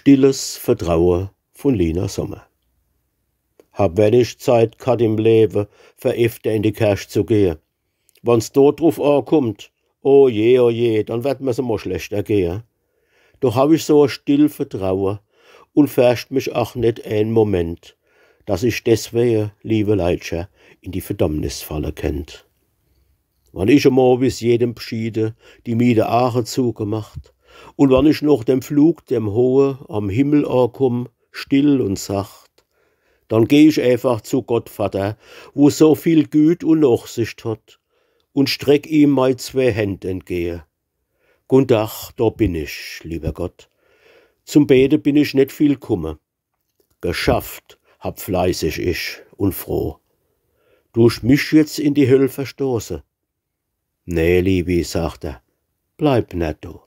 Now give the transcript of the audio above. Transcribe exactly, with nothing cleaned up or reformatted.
Stilles Vertraue vun Lina Sommer. Hab wenig Zeit g'hat im Lewe, fer efter in die Kerch zu gehe. Wann's do druf akummt, o je, o je, dann werd mir's emol schlechter gehe. Doch hab ich so e still Vertraue un fercht mich ach net een Moment, dass ich deswege, liewe Leitcher, in die Verdammnis falle kennt. Wann ich emol bis jedem Bschiede die miede Aache zugemacht, un wann ich noch dem Flug, dem hohe, am Himmel akumm, still un sacht, dann geh ich eefach zu Gott, Vatter, wo so viel Güt un Nochsicht hot, un streck ihm mei zwee Händ entgehe. Guten Tag, do bin ich, liewer Gott. Zum Bete bin ich net viel kumme. Geschafft hab fleißig ich un froh. Dusch mich jetzt in die Höll verstoße? Nee, Liewi, sagt er, bleib net do.